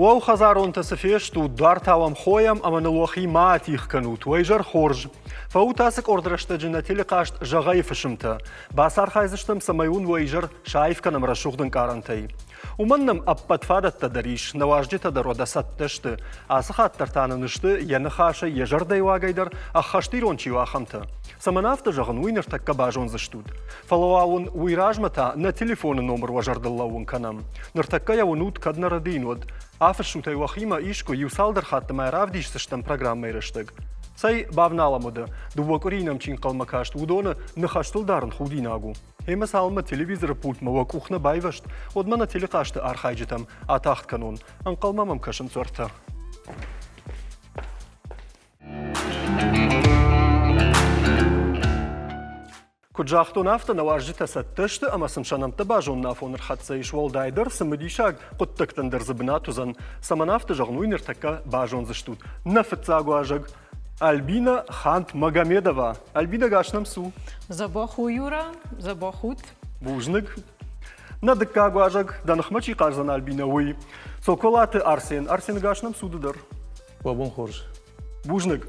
Уӕу, хӕдзаронтӕ цы фестут, дуар уӕм хойӕм ӕмӕ ныл уӕхи ма атигъ кӕнут, уӕ изӕр хорз. Фӕут ацы къорд рӕстӕджы нӕ телехъазт Зӕгъайы фысымтӕ. Бацархайдзыстӕм, цӕмӕй уын уӕ изӕр саив кӕнӕм рӕсугъд ӕнкъарӕнтӕй. Уымӕн нӕм ӕппӕт фадӕттӕ дӕр ис, нӕ уазджытӕ дӕр уӕдӕ цӕттӕ сты. Ацы хатт дӕр та нын сты йӕ ныхасӕй, йӕ зӕрдӕйы уагӕй дӕр ӕххӕст ирон чи у, ахӕмтӕ. Цӕмӕн афтӕ зӕгъын, уый ныртӕккӕ базондзыстут. Фӕлӕ уал уын уый размӕ та нӕ телефоны номыр уӕ зӕрдыл лӕууын кӕнӕм. Ныртӕккӕ йӕ уынут, кӕд нӕ рӕдийын, уӕд. Афыссут ӕй уӕхимӕ искуы иу цалдӕр хатты ма равдисдзыстӕм программӕйы рӕстӕг. Цӕй, бавналӕм уӕдӕ, дыууӕ къуырийы нӕм чи нхъӕлмӕ каст, уыдоны ныхӕстыл дарын худинаг у. Ӕмӕ цалынмӕ телевизоры пультмӕ уӕ къух нӕ байвӕзт, уӕдмӕ нӕ телехъазты архайджытӕм атагъд кӕнон. Ӕнхъӕлмӕ мӕм кӕсынц уӕртӕ. Куыд загътон, афтӕ нӕ уазджытӕ цӕттӕ сты ӕмӕ сын сӕ нӕмттӕ базоныны афон ӕрхӕццӕ ис уӕлдайдӕр цымыдисаг хъуыддӕгтӕн дӕр дзы бынат уыдзӕн. Цӕмӕн афтӕ зӕгъын, уый ныртӕккӕ базондзыстут. Нӕ фыццаг уазӕг Альбина Хант-Магомедова. Альбина, гас нӕм цу. Дзӕбӕх у, Юра, дзӕбӕх ут. Бузныг. Нӕ дыккаг уазӕг, дӕ ныхмӕ чи хъаздзӕн, Альбина, уый. Цоколаты Арсен. Арсен, гас нӕм цу ды дӕр. Уӕ бон хорз. Бузныг.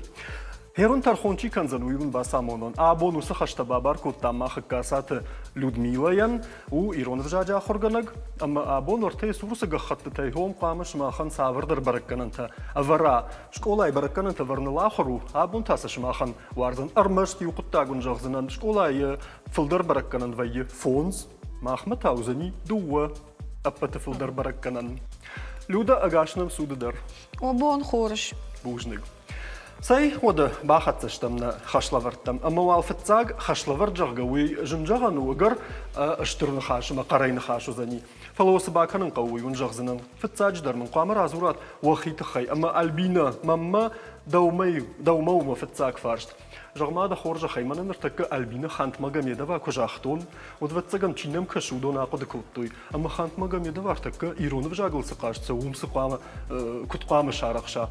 Херон тӕрхон чи кӕндзӕн, уый уын бацамонон. Абон уыцы хӕстӕ бабар кодтам мах Ӕгкацаты Людмилӕйӕн, у ирон ӕвзаджы ахуыргӕнӕг, ӕмӕ абон уӕртӕ цур цы гӕххӕттытӕй хом хъуамӕ сымахӕн цавӕрдӕр бӕрӕггӕнӕнтӕ ӕвӕра. Скъолайы бӕрӕггӕнӕнтӕ ӕвӕрыныл ахуыр у, абон та сӕ сымахӕн уарзын. Ӕрмӕст иу хъуыддаг уын зӕгъдзынӕн, скъолайы фылдӕр бӕрӕггӕнӕн вӕййы фондз, махмӕ та уыдзӕни дыууӕ ӕппӕты фылдӕр бӕрӕггӕнӕн. Люда, ӕгас нӕм цуды дӕр. О, бон хорз. Бузныг. Цӕй, уӕдӕ бахӕццӕ стӕм нӕ хӕслӕвӕрдтӕм. Ӕмӕ уал фыццаг хӕслӕвӕрд, зӕгъгӕ, уый зын зӕгъӕн у, ӕгӕр стыр ныхас ӕмӕ хъӕрӕй ныхас уыдзӕни. Фӕлӕ уӕ цы бакӕнын хъӕуы, уый уын зӕгъдзынӕн. Фыццаджыдӕр мын хъуамӕ радзурат уӕхи тыххӕй. Ӕмӕ Альбинӕ, мӕнмӕ дӕумӕ, дӕумӕ у мӕ фыццаг фарст. Зӕгъ-ма, дӕ хорзӕхӕй, мӕнӕ ныртӕккӕ Альбинӕ Хант-Магомедова куы загътон, уӕд, ӕвӕццӕгӕн, чи нӕм кӕсы, уыдон ахъуыды кодтой. Ӕмӕ Хант-Магомедова ӕртӕккӕ ирон ӕвзагыл цы хъазт цӕуы, уым цы хъуамӕ, куыд хъуамӕ сарӕхса?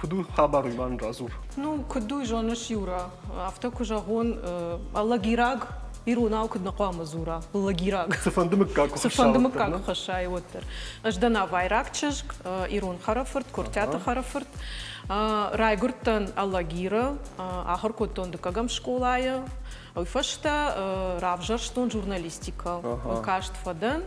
Куыд у хабар, уый ма нын радзур. Ну, куыд у, зоныс, Юра, афтӕ куы зӕгъон, лагираг иронау куыд нӕ хъуамӕ дзура, лагираг. Цыфӕнды мыггаг куы Цыфӕнды мыггаг куы хӕссай, уӕддӕр. Ӕз дӕн авайраг чызг, ирон хӕрӕфырт, Куртиаты хӕрӕфырт. Райгуырдтӕн Алагиры, ахуыр кодтон дыккӕгӕм скъолайы. Уый фӕстӕ равзӕрстон журналистикӕ, каст фӕдӕн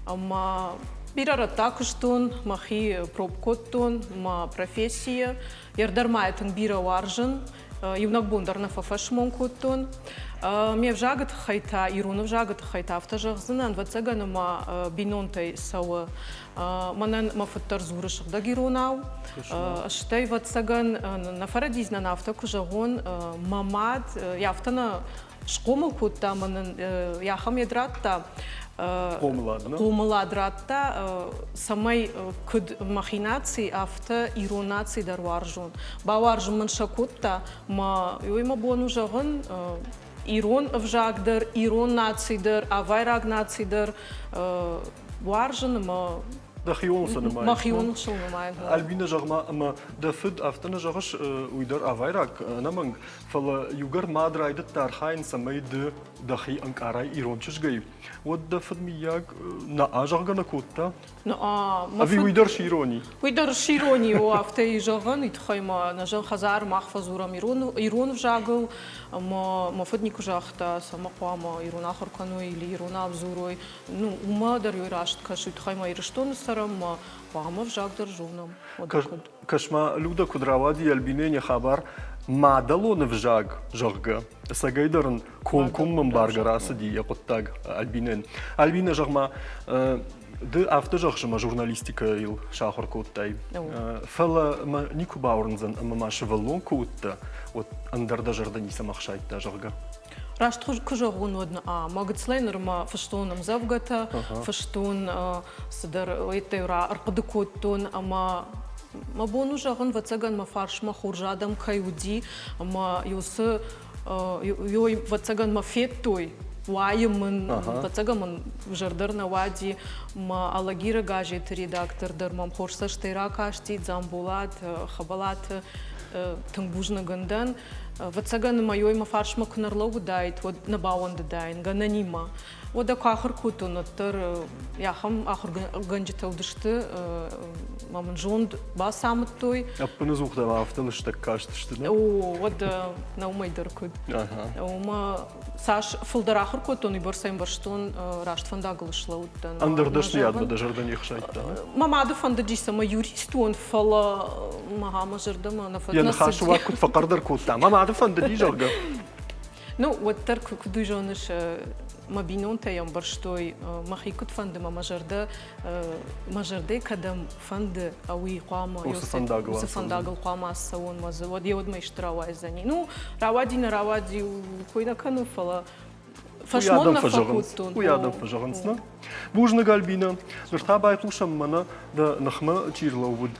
ӕмӕ бирӕ рӕттӕ куыстон, мӕхи проб кодтон мӕ профессийы. Йе ма тынг бирӕ уарзын, иунӕг бон дӕр нӕ фӕфӕсмон кодтон. Ме взагы тыххӕй та, ирон ӕвзагы тыххӕй та афтӕ зӕгъдзынӕн, ӕвӕццӕгӕн ӕмӕ бинонтӕй цӕуы. Мӕнӕн мӕ фыд дӕр дзуры сыгъдӕг иронау. Стӕй, ӕвӕццӕгӕн, нӕ фӕрӕдидзынӕн афтӕ куы зӕгъон, мӕ мад афтӕ нӕ схъомыл кодта мӕнӕн, ахӕм йед радта, хъомылад радта, цӕмӕй куыд мӕхи наци, афтӕ ирон наци дӕр уарзон. Бауарзын мын сӕ кодта, мӕ уый мӕ бон у зӕгъын, ирон ӕвзаг дӕр, ирон наци дӕр, авайраг наци дӕр уарзын ӕмӕ Дӕхиуыл сӕ нымайыс? Мӕхиуыл сыл нымайын. Альбина, зӕгъ-ма, ӕмӕ дӕ фыд афтӕ нӕ зӕгъыс, уый дӕр авайраг, ӕнӕмӕнг, фӕлӕ иугӕр мад райдыдта архайын, цӕмӕй ды дӕхи ӕнкъарай ирон чызгӕй, уӕд дӕ фыд, мыййаг, нӕ азӕгъгӕ нӕ кодта? Ӕви уый дӕр сирони? Уый дӕр сирони у, афтӕ зӕгъӕн, уый тыххӕй ма нӕ зӕгъ хӕдзар мах фӕдзурӕм ирон, ирон ӕвзагыл, ӕмӕ мӕ фыд никуы загъта, цӕмӕ хъуамӕ ирон ахуыр кӕной или иронау дзурой. Ну, уымӕ дӕр уый раст кӕсы, уый тыххӕй ма Ирыстоны цӕрӕм, ма хъуамӕ ӕвзаг дӕр зонӕм. Кӕс-ма, Люда, куыд рауади Альбинӕйы хабар мадӕлон ӕвзаг, зӕгъгӕ. Ӕцӕгӕйдӕр ын комкоммӕ ӕмбаргӕ рацыди йӕ хъуыддаг Альбинӕн. Альбинӕ, зӕгъ-ма, ды афтӕ зӕгъыс, ӕмӕ журналистикӕйыл сахуыр кодтай. Фӕлӕ мӕ никуы бауырндзӕн, ӕмӕ ма сывӕллон куы уыдтӕ, уӕд ӕндӕр дӕ зӕрдӕ ницӕмӕ хсайдта, зӕгъгӕ. Раст куы зӕгъон, уӕд мӕ гыццылӕй нырмӕ фыстон ӕмдзӕвгӕтӕ, фыстон цыдӕр уӕддӕр ӕрхъуыды кодтон ӕмӕ мӕ бон у зӕгъын, ӕвӕццӕгӕн мӕ фарсмӕ хорз адӕм кӕй уыди ӕмӕ уыцы ёй ӕвӕццӕгӕн мӕ федтой, уайы мын, ӕвӕццӕгӕн мын зӕрдӕр нӕ уади. Мӕ Алагиры газеты редактор дӕр мӕм хорз цӕстӕй ракасти, Дзамболат, Хӕбӕлаты тынг бузныг ын дӕн. Ӕвӕццӕгӕн мӕ ёй мӕ фарсмӕ куы нӕ рлӕууыдаид, уӕд нӕ бауӕндыдаин гӕнӕнимӕ. Уӕдӕ куы ахуыр кодтон, уӕддӕр ахӕм ахуыргӕнджытӕ уыдысты. Мӕ мын зонд бацамыдтой. Ӕппыныдзух дӕм афтӕ лыстӕг кастысты, нӕ? О, уӕд нӕ уымӕй дӕр куыд. Уымӕ цас фылдӕр ахуыр кодтон, уыйбӕрц ӕмбӕрстон, раст фӕндагыл слӕудтӕн. Ӕндӕр дӕсныйадмӕ дӕ зӕрдӕ не хсайдта? Мӕ мады фӕндыди, цӕмӕй юрист уон, фӕлӕ мӕ мӕ зӕрдӕмӕ нӕ Йӕ ныхасы уаг куыд фӕхъӕрдӕр кодта, мӕ мады фӕндыди, зӕгъгӕ. Ну, уӕддӕр куыд уый зоныс, мӕ бинонтӕ ӕмбӕрстой, мӕхи куыд фӕнды, мӕ зӕрдӕ мӕ зӕрдӕ кӕдӕм фӕнды, уый хъуамӕ уыцы фӕндагыл хъуамӕ ацӕуон, мӕ дзы уӕд йеуӕдмӕ исты рауайдзӕни. Ну, рауади, нӕ рауади, кой нӕ кӕнын, фӕлӕ фӕсмон нӕ фӕкодтон. Уый адӕм фӕзӕгъынц, нӕ? Бузныг, Альбина. Ныр та байхъусӕм мӕнӕ дӕ ныхмӕ чи рлӕууыд,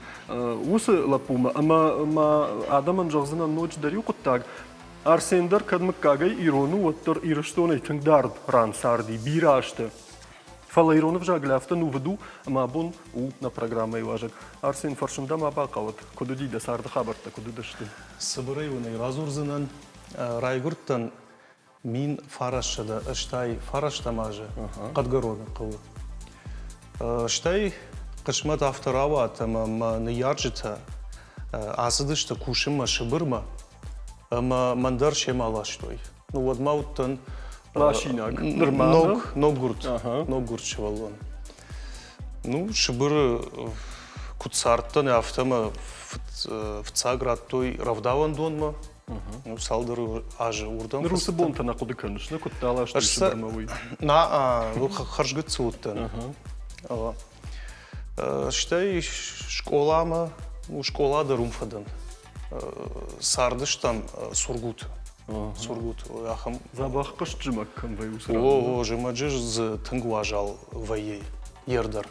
уыцы лӕппумӕ. Ӕмӕ ма адӕмӕн зӕгъдзынӕн ноджыдӕр иу хъуыддаг. Арсен дӕр кӕд мыггагӕй ирон у, уӕддӕр Ирыстонӕй тынг дард ран царди бирӕ азты. Фӕлӕ ирон ӕвзагыл афтӕ нувыд у, ӕмӕ абон у нӕ программӕйы уазӕг. Арсен, фӕрсын дӕ ма бахъӕуӕд, куыд уыди дӕ царды хабӕрттӕ, куыд уыдысты? Цыбырӕй уын ӕй радзурдзынӕн. Райгуырдтӕн 1989 азы Хъӕдгӕроны хъӕуы. Стӕй хъысмӕт афтӕ рауад, ӕмӕ мӕ ныййарджытӕ ацыдысты кусынмӕ Сыбырмӕ ӕмӕ мӕн дӕр семӕ ластой. Ну, уӕд ма уыдтӕн Ласинаг. Нырма ног, ноггуырд, ноггуырд сывӕллон. Ну, Сыбыры куыд цардтӕн, афтӕ мӕ фыццаг радтой рӕвдауӕндонмӕ. Ну, цалдӕр азы уырдӕм. Ныр уыцы бонтӕ нӕ хъуыды кӕныс, нӕ куыд дӕ ластой Сыбырмӕ, уый? На, хӕрзгыццыл уыдтӕн. Стӕй скъоламӕ, ну, скъола дӕр уым фӕдӕн. Цардыстӕм Сургуты. Сургут, ахӕм. Дзӕбӕх хъызт зымӕг кӕм вӕййы уыцы ран? О, зымӕджы дзы тынг уазал вӕййы ер дӕр.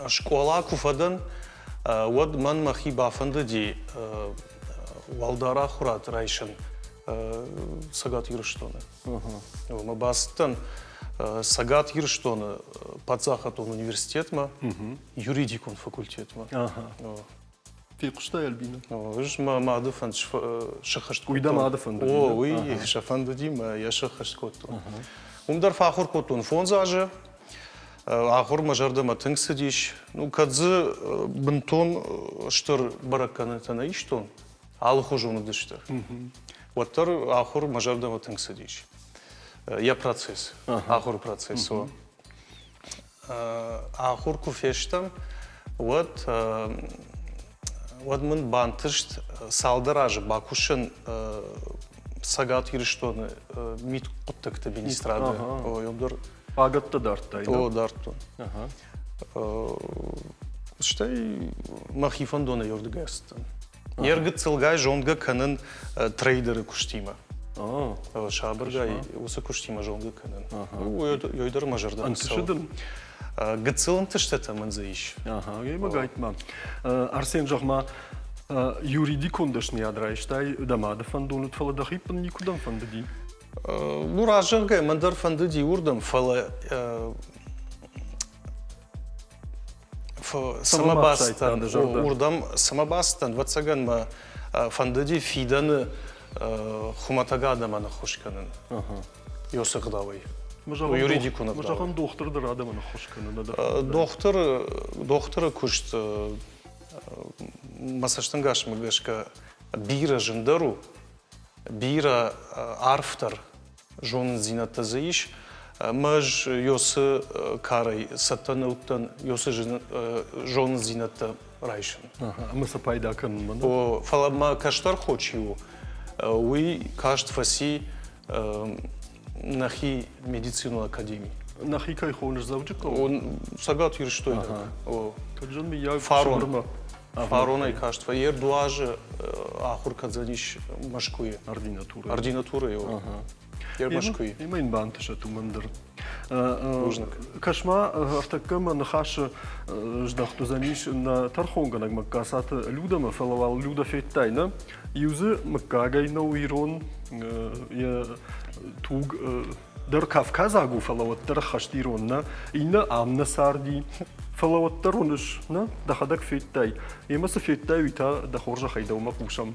Скъола куы фӕдӕн, уӕд мӕн мӕхи бафӕндыди уӕлдӕр ахуырад райсын Цӕгат Ирыстоны. Ӕмӕ бацыдтӕн Цӕгат Ирыстоны паддзахадон университетмӕ, юридикон факультетмӕ. Фехъуыстай, Альбина? Ӕз мӕ мады фӕнд сӕххӕст кодтон. Уый дӕ мады фӕнд О, уый сӕ фӕндыди мӕ йӕ сӕххӕст кодтон. Уым дӕр фӕахуыр кодтон фондз азы. Ахуыр мӕ зӕрдӕмӕ тынг цыдис. Ну, кӕд дзы бынтон стыр бӕрӕггӕнӕнтӕ нӕ истон, алыхуызон уыдысты, уӕддӕр ахуыр мӕ зӕрдӕмӕ тынг цыдис. Йӕ процесс, ахуыры процесс. Ахуыр куы фестӕм, уӕд уӕд мын бантыст цалдӕр азы бакусын Цӕгат Ирыстоны мидхъуыддӕгты министрады. Ой, Пагӕттӕ дардтай? О, дардтон. Стӕй мӕхи фӕндонӕй уырдыгӕй ацыдтӕн. Не ргыццылгай зонгӕ кӕнын трейдеры куыстимӕ. Сабыргай уыцы куыстимӕ зонгӕ кӕнын. Уый дӕр мӕ зӕрдӕмӕ Ӕнтысы дын? Гыццыл ӕнтыстытӕ мын дзы ис. Ага, гаймӕ Арсен, зӕгъ-ма, юридикон дӕсныйад райстай дӕ мады фӕндон уыд, фӕлӕ дӕхи пын никуыдӕм фӕндыди? Ну, разӕггай мӕн дӕр фӕндыди уырдӕм, фӕлӕ цӕмӕ бацыдтӕн, уырдӕм цӕмӕ бацыдтӕн, ӕвӕццӕгӕн мӕ фӕндыди фидӕны хуымӕтӕг адӕмӕн ӕххуыс кӕнын. Ёсы гъдауӕй. Юридикон ӕгъдауӕй. Зӕгъӕм, дохтыр дӕр адӕмӕн ӕххуыс кӕны. Дохтыр, дохтыры куыст мӕ цӕстӕнгасмӕ гӕсгӕ бирӕ зындӕр у, бирӕ арфдӕр зонындзинӕдтӕ дзы ис. Ӕмӕ ӕз ёсы карӕй цӕттӕ нӕ уыдтӕн ёсы зонындзинӕдтӕ райсын. Ӕмӕ сӕ пайда кӕнынмӕ? О, фӕлӕ мӕ кӕстӕр хо чи у, уый каст фӕци нӕхи медицинон академи. Нӕхи кӕй хоныс Дзӕуджыхъӕуы? Цӕгат Ирыстойнаг. О. Кӕд зын мыййаг Фарон. Фаронӕй каст фӕйер дуазы ахуыр кӕдзӕнис Мӕскуыйы. Ординатурӕ. Ординатурӕйы. Ер Мӕскуыйы. Имӕ йын бантысӕт уымӕн дӕр. Кӕс-ма, ӕртӕккӕ мӕ ныхасы здӕхт уыдзӕнис нӕ тӕрхонгӕнӕг Мӕггасаты Людӕмӕ, фӕлӕ уал Людӕ федтай, нӕ? Иу дзы мыггагӕй нӕу ирон, йӕ туг дӕр кавказаг у, фӕлӕ уӕддӕр ӕххӕст ирон нӕ. Иннӕ ам нӕ царди, фӕлӕ уӕддӕр уыныс, нӕ, дӕхӕдӕг федтай. Емӕ цы федтай, уый та дӕ хорзӕхӕй дӕумӕ хъусӕм.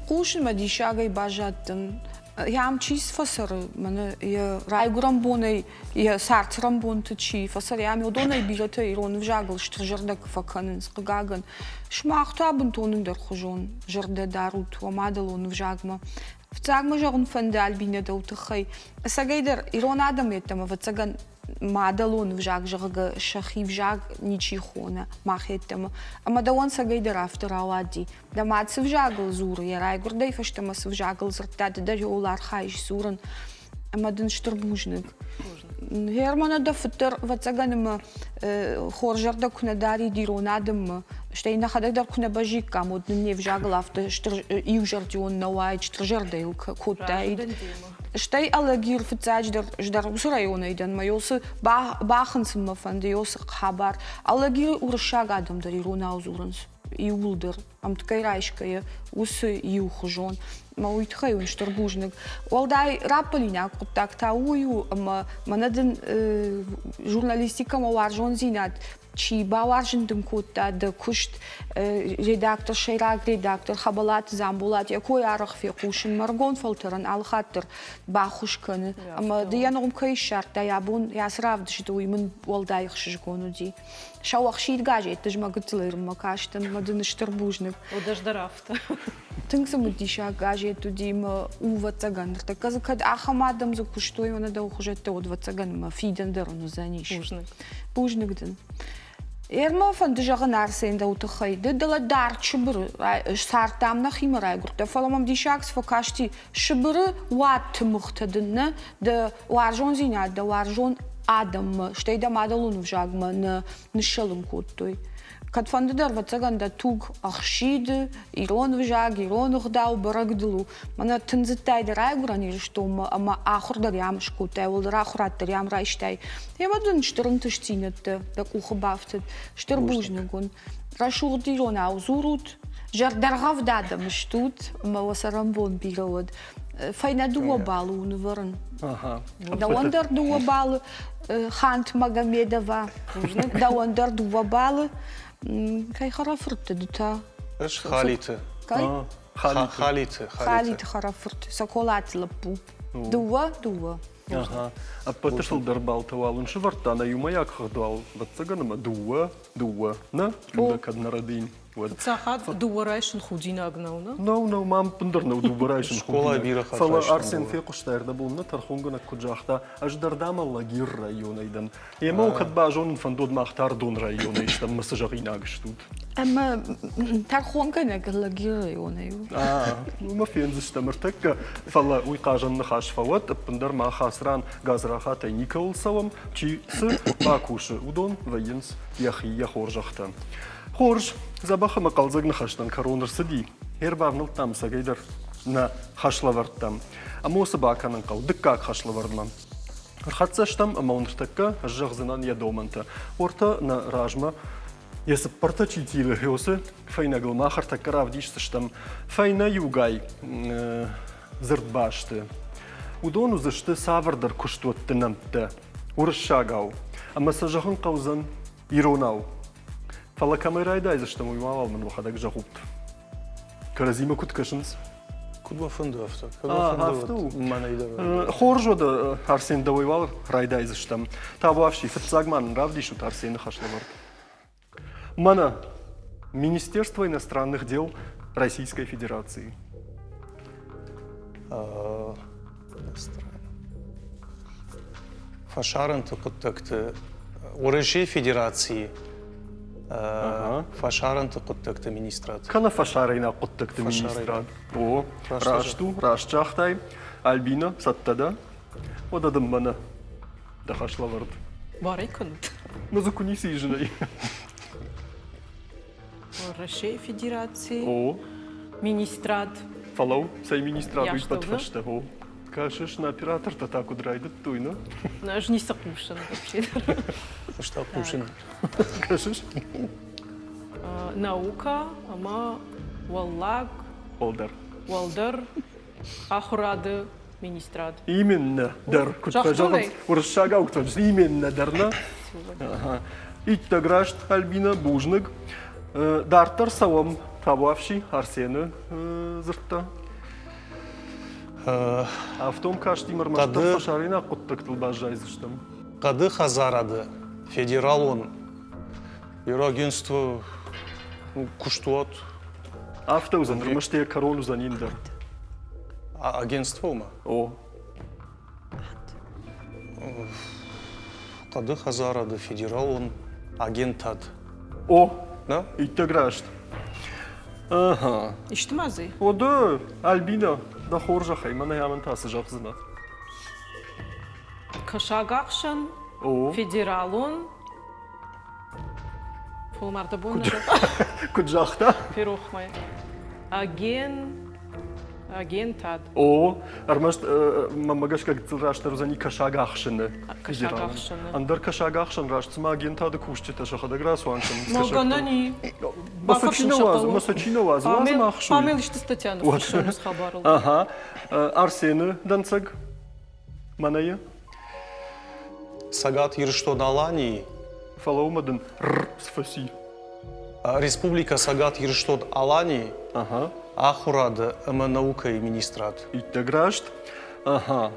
Хъусынмӕ диссагӕй баззадтӕн. Ам чи фӕцӕры, мӕнӕ йӕ райгуырӕн бонӕй йӕ цард-цӕрӕнбонты чи фӕцӕры, ам уыдонӕй бирӕтӕ ирон ӕвзагыл стыр зӕрдӕ фӕкӕнынц, хъыгагӕн. Сымах та бынтон ӕндӕрхуызон зӕрдӕ дарут уӕ мадӕлон ӕвзагмӕ. Фыццаг мӕ зӕгъын фӕнды Альбинӕ дӕу тыххӕй. Ӕцӕгӕйдӕр, ирон адӕм йеддӕмӕ, ӕвӕццӕгӕн, мадӕлон ӕвзаг, зӕгъгӕ, сӕхи взаг ничи хоны мах йеддӕмӕ. Ӕмӕ дӕуӕн цӕгӕйдӕр афтӕ рауади. Дӕ мад цы взагыл дзуры, йӕ райгуырдӕй фӕстӕмӕ цы взагыл дзырдта, ды дӕр ууыл архайыс дзурын. Ӕмӕ дын стыр бузныг. Германы дӕ фыд дӕр, ӕвӕццӕгӕн, ӕмӕ хорз зӕрдӕ куы нӕ дарид ирон адӕммӕ, стӕй нӕхӕдӕг дӕр куы нӕ баззиккам, уӕд нын не взагыл афтӕ стыр иузӕрдион нӕ уаид, стыр зӕрдӕ йыл кодтаид. Стӕй Алагир фыццаджыдӕр дӕр уыцы районӕй дӕн, мӕ ёсы бахынцын мӕ фӕнды, ёсы хабар. Алагиры уырыссаг адӕм дӕр иронау дзурынц иууылдӕр, ӕмткӕй райсгӕйӕ, уыцы иухуызон. Мӕ уый тыххӕй уын стыр бузныг. Уӕлдай раппӕлинаг хъуыддаг та уый у, ӕмӕ мӕнӕ дын журналистикӕмӕ уарзондзинад чи бауарзын дын кодта дӕ куыст, редактор, сӕйраг редактор Хӕбӕлаты Дзамболат йӕ кой арӕх фехъусын, мӕргон фӕлтӕрӕн алыхатт дӕр баххуыс кӕны. Ӕмӕ ды йӕ ном кӕй ссардтай абон ацы равдысты, уый мын уӕлдай ӕхсызгон уыди. Сӕуӕхсид газетты ӕз мӕ гыццыл ирмӕ кастӕн, ӕмӕ дын стыр бузныг. Уыд дӕр афтӕ. Тынг цымыдисаг газет уыди мӕ у ӕвӕццӕгӕн. Ныртӕккӕ дзы кӕд ахӕм адӕм дзы куыстой, ӕнӕ дӕу хуызӕттӕ уӕд ӕвӕццӕгӕн мӕ фидӕн дӕр ын уыдзӕнис. Бузныг. Бузныг дын. Ермӕ фӕнды зӕгъын Арсен дӕу тыххӕй. Ды дӕлӕ дард Сыбыры цардтам нӕхимӕ райгуырдтӕ, фӕлӕ мӕм диссаг цы фӕкасти, Сыбыры уад тымыгътӕ дын нӕ дӕ уарзондзинад дӕ уарзон адӕммӕ, стӕй дӕ мадӕлон ӕвзагмӕ нӕ ныссӕлын кодтой. Кӕдфӕнды дӕр, ӕвӕццӕгӕн, дӕ туг ӕхсиды, ирон ӕвзаг, ирон ӕгъдау бӕрӕг дыл у. Мӕнӕ тындзыдтай дӕ райгуырӕн Ирыстонмӕ ӕмӕ ахуыр дӕр ам скодтай, уӕлдӕр ахуырад дӕр ам райстай. Ӕмӕ дын стыр ӕнтыстдзинӕдтӕ дӕ къухы бафтыд. Стыр бузныг уын. Рӕсугъд иронау дзурут, зӕрдӕргъӕвд адӕм стут ӕмӕ уӕ цӕрӕнбон бирӕ уӕд. Фӕйнӕ дыууӕ баллы у нывӕрын. Дӕуӕн дӕр дыууӕ баллы Хант Магомедова. Дӕуӕн дӕр дыууӕ баллы. Кӕй хӕрӕфыртты ды та? Ӕз Халиты. Кӕй? Халиты. Халиты хӕрӕфырт. Соколаты лӕппу. Дыууӕ, дыууӕ. Ӕппӕты фылдӕр баллтӕ уал ын сӕвӕрдта нӕ иумӕйаг хыгъд уал, ӕвӕццӕгӕн, ӕмӕ дыууӕ, дыууӕ. Нӕ, Людӕ кӕд нӕ рӕдийын, уӕд. Сахат дыууӕ райсын худинаг нӕу, нӕ? Нӕу, нӕу, мам ӕппындӕр нӕу дыууӕ райсын Скъолайы бирӕ хатт Фӕлӕ Арсен фехъуыста ӕрдӕбон нӕ тӕрхонгӕнӕг куыд загъта, ӕз дӕр дам Алагир районӕй дӕн. Ӕмӕ кӕд базонын фӕндод мах Тардон районӕй стӕм мӕ цы зӕгъинаг стут? Ӕмӕ тӕрхонгӕнӕг Алагир районӕй у. Уымӕ фендзыстӕм ӕртӕккӕ, фӕлӕ уый хъазӕн ныхас фӕуӕд, ӕппындӕр мах ацы ран гадзрахатӕй никӕуыл цӕуӕм, чи цы бакусы, уыдон вӕййынц йӕхи йӕ хорзӕхтӕ. Хорз, дзӕбӕх ӕмӕ хъӕлдзӕг ныхӕстӕн кӕрон ӕрцыди. Ӕрбавнӕлдтам цӕгӕйдӕр нӕ хӕслӕвӕрдтӕм. Ӕмӕ уыцы бакӕнын хъӕуы дыккаг хӕслӕвӕрдмӕ. Ӕрхӕццӕ стӕм ӕмӕ уын ныртӕккӕ ӕз зӕгъдзынӕн йӕ домӕнтӕ. Уӕртӕ нӕ размӕ йӕ цыппӕртӕ чи тилы, уыцы фӕйнӕгыл мах ӕртӕккӕ равдисдзыстӕм фӕйнӕ иугай дзырдбасты. Уыдон уыдзысты цавӕрдӕр куыстуӕтты нӕмттӕ уырыссагау ӕмӕ сӕ зӕгъын хъӕудзӕн иронау. Фӕлӕ кӕмӕй райдайдзыстӕм, уый мауал мын уӕхӕдӕг зӕгъут. Кӕрӕдзимӕ куыд кӕсынц? Куыд уӕ фӕнды, афтӕ. Кӕд уӕ фӕнды, афтӕ у. Мӕнӕй дӕр. Хорз уӕдӕ, Арсен, дӕуӕй уал райдайдзыстӕм. Табуафси, фыццаг ма нын равдисут Арсены хӕслӕвӕрд. Мӕнӕ Министерство иностранных дел Российской Федерации. Фӕсарӕнты хъуыддӕгты Уӕрӕсейы Федерацийы фӕсарӕнты хъуыддӕгты министрад. Кӕнӕ фӕсарӕйнаг хъуыддӕгты министрад. О, раст у, раст загътай. Альбина, цӕттӕ дӕ? Уӕдӕ дын мӕнӕ дӕ хӕслӕвӕрд. Барӕй кӕнут. Ну, дзы куы ницы ис зынӕй. Уӕрӕсейы Федерацийы О. министрад. Фӕлӕуу, цӕй министрад уый пӕт фӕстӕ, о. Кӕсыс, нӕ оператортӕ та куыд райдыдтой, нӕ? Ӕз ницы хъусын вообще. Ӕз та хъусын. Кӕсыс? Наука ӕмӕ уӕллаг. Уӕлдӕр. Уӕлдӕр ахуырады министрад. Именно дӕр, куыд фӕзӕгъынц, уырыссагау куыд фӕзӕгъынц, именно дӕр нӕ? Иттӕг раст, Альбина, бузныг. Дарддӕр цӕуӕм табуафси Арсены дзырдтӕ. Афтом кастимӕ ӕрмӕстдӕр фӕсарӕйнаг хъуыддӕгтыл баззайдзыстӕм. Хъӕды хӕдзарады федералон Юрагентство куыстуат. Афтӕ уыдзӕн, ӕрмӕст йӕ кӕрон уыдзӕн ӕндӕр. Агентство ма? О. Хъӕды хӕдзарады федералон агентад. О, нӕ? Иттӕг раст. Ага. Исты ма дзы? О, да, Альбина, дӕ хорзӕхӕй, мӕнӕ амӕн та цы зӕгъдзынӕ? Кӕсагахсӕн, федералон Фӕлмарты бон Куыд загъта? Ферох мӕ. Аген... Агентад. О, ӕрмӕст мӕнмӕ гӕсгӕ гыццыл растдӕр уыдзӕни кӕсаг ахсыны. Кӕсаг ахсыны. Ӕндӕр кӕсаг ахсӕн раст цыма агентады кусджытӕ сӕхӕдӕг рацуан кӕнынц. Ма гӕнӕн и. Мӕ чи нӕ уадзы, мӕ сӕ чи нӕ уадзы, уадзы ма ахсой. Памел исты статья ныффыссын уыцы хабарыл. Ага. Арсены дӕнцӕг мӕнӕйы. Цӕгат Ирыстон-Аланийы Фӕлӕуу-ма дын р фӕци. Республикӕ Цӕгат Ирыстон-Аланийы ахуырады ӕмӕ наукӕйы министрад. Иттӕг раст. Ага.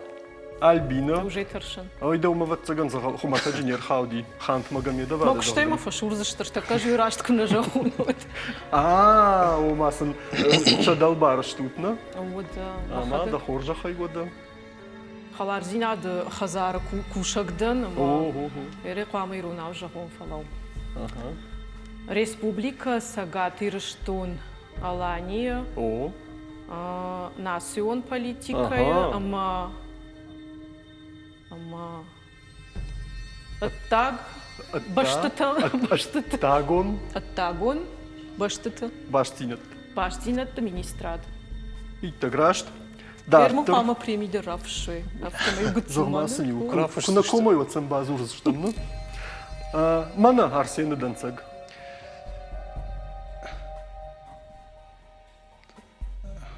Альбина. Уже тӕрсын. Ой, дӕумӕ ӕвӕццӕгӕн хуымӕтӕджы не рхауди. Хант Магомедова. Мӕ куыстӕй мӕ фӕсурдзысты, тӕккӕ ӕз раст куы нӕ зӕгъон, уӕд. А, ома сын сӕ дӕлбар стут, нӕ? Уӕдӕ. Ӕмӕ дӕ хорзӕхӕй уӕдӕ. Хӕлардзинады хӕдзары кусӕг дӕн ӕмӕ эре хъуамӕ иронау зӕгъон, фӕлӕу. Республикӕ Цӕгат Ирыстон Аланийы национ политикӕйы ӕмӕ ӕмӕ ӕддаг бӕстыты бӕстыты ӕддагон ӕддагон бӕстыты бастдзинӕдты бастдзинӕдты министрад. Иттӕг раст. Дарддӕр хъуамӕ преми дӕр рафыссой. Афтӕмӕй гыццыл Зӕгъ-ма сын иу, куы нӕ комой, уӕд сӕм бадзурдзыстӕм, ну? Мӕнӕ Арсены дӕнцӕг.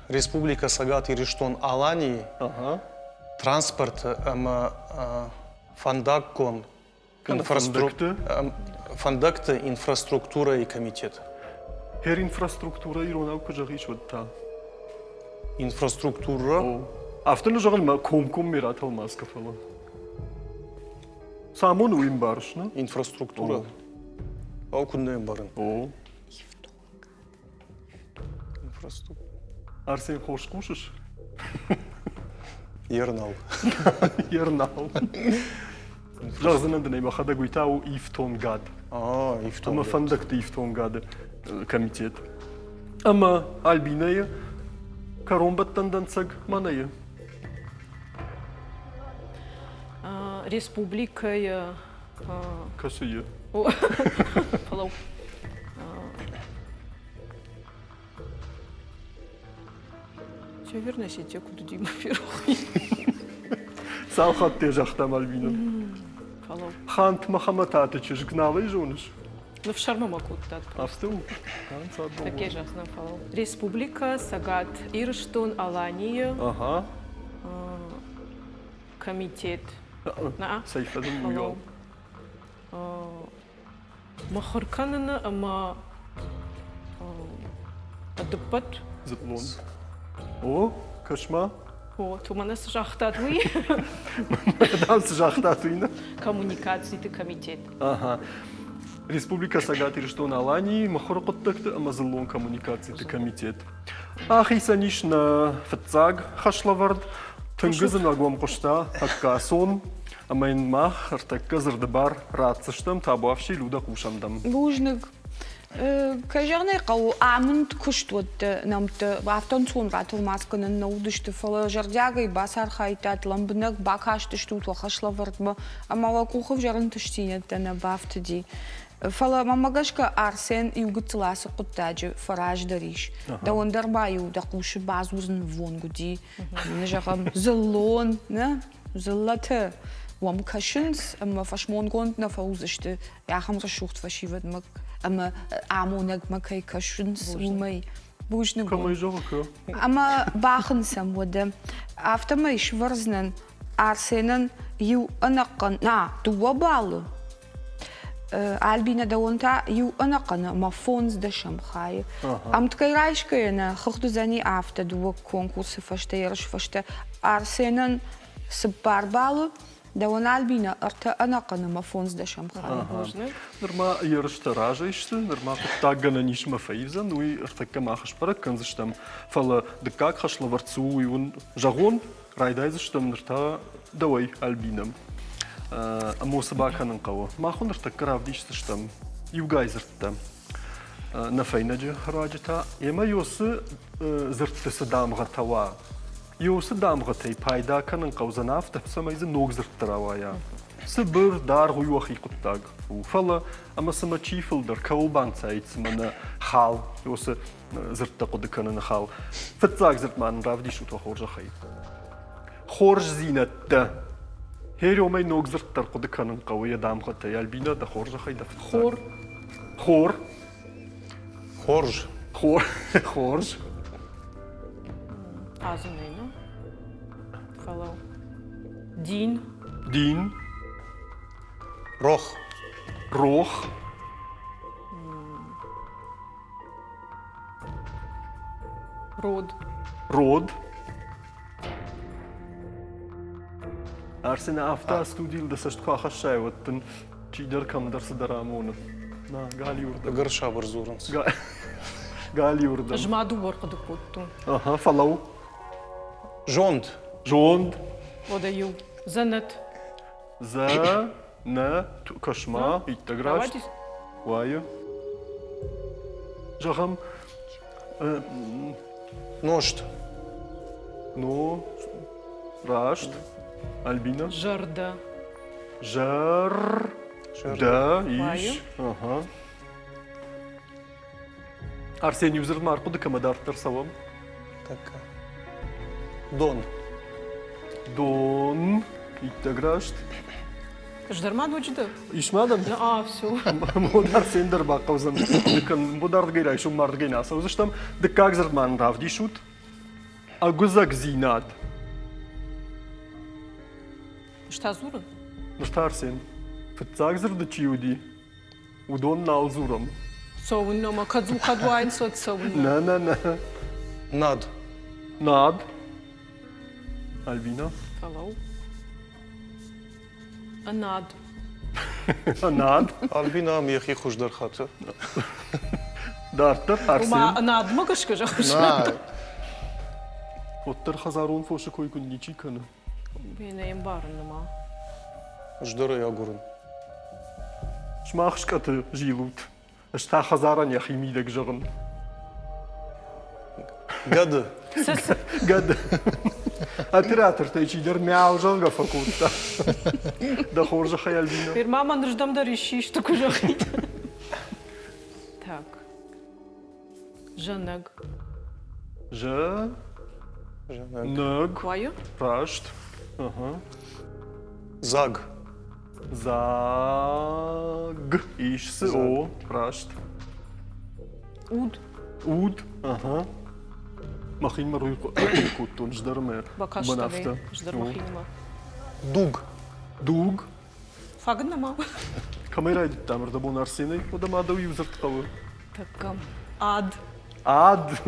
Республикӕ Цӕгат Ирыстон-Аланийы транспорты ӕмӕ фӕндаггон фӕндӕгты инфраструктурӕйы комитет. Хер инфраструктурӕ иронау куы зӕгъис, уӕд та? Инфраструктура? Афтӕ нӕ зӕгъын, мӕ комкоммӕ ратӕлмац кӕ, фӕлӕ. Цы амоны, уый ӕмбарыс, нӕ? Инфраструктура. Ау, куыд нӕ ӕмбарын? О. Арсен, хорз хъусыс? Ернал. Ернал. Зӕгъдзынӕн дын ӕй мӕхӕдӕг, уый та у ифтонгад. А, ифтонгад. Ӕмӕ фӕндӕгты ифтонгады комитет. Ӕмӕ Альбинӕйы кӕронбӕттӕн дӕнцӕг мӕнӕйы. Республикӕйы Кӕцыйы? Фӕлӕуу. Северная Осетия куыд уыди, мӕ ферох. Цал хатты загътам Альбина? Фӕлӕуу. Хант Мӕхӕмӕтаты чызг нал ӕй зоныс? Ныфсӕрмы мӕ кодтат. Афтӕ у? Такие зӕгъдзынӕн, фӕлӕуу. Республикӕ Цӕгат Ирыстон, Аланийы Ага. Комитет. Цӕй фӕдыл уый уал? Мыхуыр кӕныны ӕмӕ ӕдыппӕт. Дзыплон. О, кӕс-ма. О, то мӕнӕ цы загътат, уый. Дам цы загътат, уый нӕ? Коммуникациты комитет. Ага. Республикӕ Цӕгат Ирыстон-Аланийы мыхуыры хъуыддӕгты ӕмӕ дзыллон коммуникациты комитет. Ахицӕн ис нӕ фыццаг хӕслӕвӕрд. Тынг ӕдзынӕг уӕм хъуыста Ӕккасон, ӕмӕ йын мах ӕртӕккӕ дзырды бар ратдзыстӕм табуафси Людӕ хъусӕм дӕм. Бузныг. Кӕй зӕгъын ӕй хъӕуы, амынд куыстуӕтты нӕмттӕ афтӕ ӕнцон ратӕлмац кӕнӕн нӕ уыдысты, фӕлӕ зӕрдиагӕй бацархайдтат, лӕмбынӕг бакастыстут уӕ хӕслӕвӕрдмӕ ӕмӕ уӕ къухы ӕвзӕр ӕнтыстдзинӕдтӕ нӕ бафтыди. Фӕлӕ мӕмӕ гӕсгӕ Арсен иу гыццыл ацы хъуыддаджы фӕраздӕр ис. Дӕуӕн дӕр ма-иу дӕ хъусы бадзурынвонг уыди, зӕгъӕм, дзыллон, нӕ, дзыллӕтӕ уӕм кӕсынц ӕмӕ фӕсмонгонд нӕ фӕуыдзысты ахӕм рӕсугъд фӕсивӕдмӕ ӕмӕ амонӕгмӕ кӕй кӕсынц, уымӕй. Бузныг. Кӕмӕй зӕгъы, кӕ? Ӕмӕ бахынцӕм уӕдӕ. Афтӕмӕй сывӕрдзынӕн Арсенӕн иу ӕнӕхъӕн, на, дыууӕ баллы. Альбинӕ дӕуӕн та иу ӕнӕхъӕн ӕмӕ фондздӕсӕм хайы. Ӕмткӕй райсгӕйӕ нӕ хыгъд уыдзӕни афтӕ дыууӕ конкурсы фӕстӕ ерысы фӕстӕ Арсенӕн цыппар баллы, дӕуӕн Альбинӕ ӕртӕ ӕнӕхъӕн ӕмӕ фондздӕсӕм хайы. Нырма ерыстӕ разӕй сты, нырма хъуыддаггӕнӕн исмӕ фӕивдзӕн, уый ӕртӕккӕ мах сбӕрӕг кӕндзыстӕм. Фӕлӕ дыккаг хӕслӕвӕрд цы у, уый уын зӕгъон, Райдайдзыстӕм ныр та дӕуӕй, Альбинӕ. Ӕмӕ цы бакӕнын хъӕуы? Мах уын ныртӕккӕ равдисдзыстӕм иугай дзырдтӕ. Нӕ фӕйнӕджы руаджы та ӕмӕ уыцы дзырдты цы дамгъӕтӕ уа, уыцы дамгъӕтӕй пайда кӕнын хъӕудзӕн афтӕ, цӕмӕй дзы ног дзырдтӕ рауайа. Цыбыр, даргъ уый уӕхи хъуыддаг у. Фӕлӕ ӕмӕ цымӕ чи фылдӕр, кӕуыл банцаид цымӕ нӕ хал, уыцы дзырдтӕ хъуыды кӕныны хал. Фыццаг дзырд ма нын равдисут уӕ хорзӕхӕй. Хорздзинӕдтӕ. Херемӕй ног дзырд дӕр хъуыды кӕнын хъӕуы йӕ дамгъӕтӕй. Альбина, дӕ хорзӕхӕй дӕ фыццаг. Хор. Хор. Хорз. Хор. Хорз. Азынӕй, ну? Фӕлӕу. Дин. Дин. Рох. Рох. Род. Род. Арсен, афтӕ студийыл дӕ цӕст куы ахӕссай, уӕд дын чидӕр кӕмдӕр цыдӕр амоны. На, галиуырдӕм. Ӕгӕр сабыр дзурынц. Галиуырдӕм. Ӕз ма дыууӕ ӕрхъуыды кодтон. Ага, фӕлӕуу. Зонд. Зонд. Уӕдӕ иу. Дзӕнӕт. Дзӕ Нӕ, кӕс-ма, иттӕг раст. Уайы. Зӕгъӕм, Нозт. Ну, раст. Альбина? Зӕрдӕ. Зӕрдӕ ис. Ага. Арсен, иу дзырд ма ӕрхъуыды кӕмӕ дарддӕр цӕуӕм? Тӕккӕ. Дон. Дон. Иттӕг раст. Ӕз дӕр ма ноджыдӕр. Ис ма дӕм? А, все. Мод Арсен дӕр бахъӕудзӕн. Мод ардыгӕй райсом мардыгӕй нӕ ацӕудзыстӕм. Дыккаг дзырд ма нын равдисут. Ӕгуыдзӕгдзинад. Ӕз та дзурын? Ныр та Арсен. Фыццаг дзырды чи уыди, Уыдон нал дзурӕм. Цӕуыннӕ ма кӕд кӕд уайын цот цӕуыннӕ? Нӕ, нӕ, нӕ. Над. Над. Альбина. Фӕлӕуу. Ӕнад. Ӕнад. Альбина ам йӕхи хуыздӕр хаты. Дарддӕр Арсен. Ома ӕнадмӕ гӕсгӕ зӕгъыс? Нӕ. Уӕддӕр хӕдзарон фосы кой куы ничи кӕны. Нӕ йӕ мбарын нырма. Ӕз дӕр ӕй агурын. Сымах скъӕты зилут, ӕз та хӕдзарӕн йӕхи мидӕг зӕгъын. Гӕды. Гӕды. Оператортӕй чидӕр мяу зӕгъгӕ фӕкодта. Дӕ хорзӕхӕй, Альбина. Нырма мӕнырдӕм дӕр исчи куы зӕгъид. Так. Зӕнӕг. Зӕ. Нӕг. Уайы? Раст. Ага. Заг. Заг. Ис цы о, раст. Уд. Уд. Ага. Мӕхимӕ руй кодтон, здӕр мӕ. Бакастӕн, здӕр мӕхимӕ. Дуг. Дуг. Фаг нӕма. Кӕмӕй райдыдтам ӕрдӕбон Арсенӕй, уӕдӕ ма дӕу иу дзырд хъӕуы. Тӕккӕ. Ад. Ад?